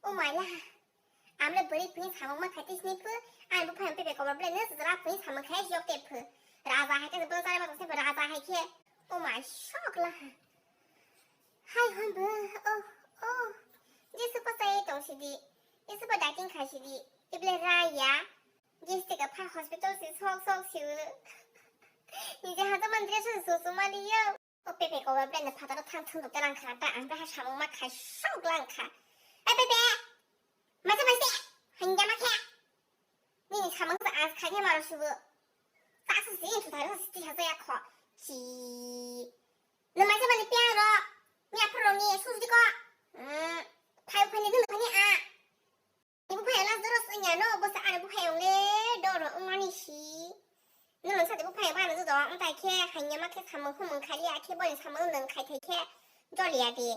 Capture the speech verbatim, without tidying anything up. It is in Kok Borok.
O maila. Amle bwrwi phuni samung ma khaiti sini phu. Ani buphang pepe kobor ble ne jra phuni samung khai yok te phu. Raja hai khe bo jara ma tongse raja hai khe. O mai sok la. Hai hon bo. Oh, oh. Jesu pa sai tong sidi. Jesu pa dating khai sidi. Ible raya. Jesu te ka pha hospital si sok sok si. Nije ha to mandre su su su mali yo. O pepe ko ba brand fataro thang thung dokta lang kha ta ang ta ha samung ma khai sok lang kha. Ai pepe. Masa masa. Hanya ma kha. Nini samung sa ang khai ma ro subu. Ta su si tu ta ro si ha ya kho. Si. No masa mani pia ro. Ni apro ni su di ko. Hmm. Phai phai ni dun phai ni a. Ani buphai last doros wngya no, bosa ani buphai wng le doro wngmani si. Nwng sadi buphai bana joto wng tai khe hanya ma khe samung humung khali ya khe boni samung nwng khai thai khe joliya de.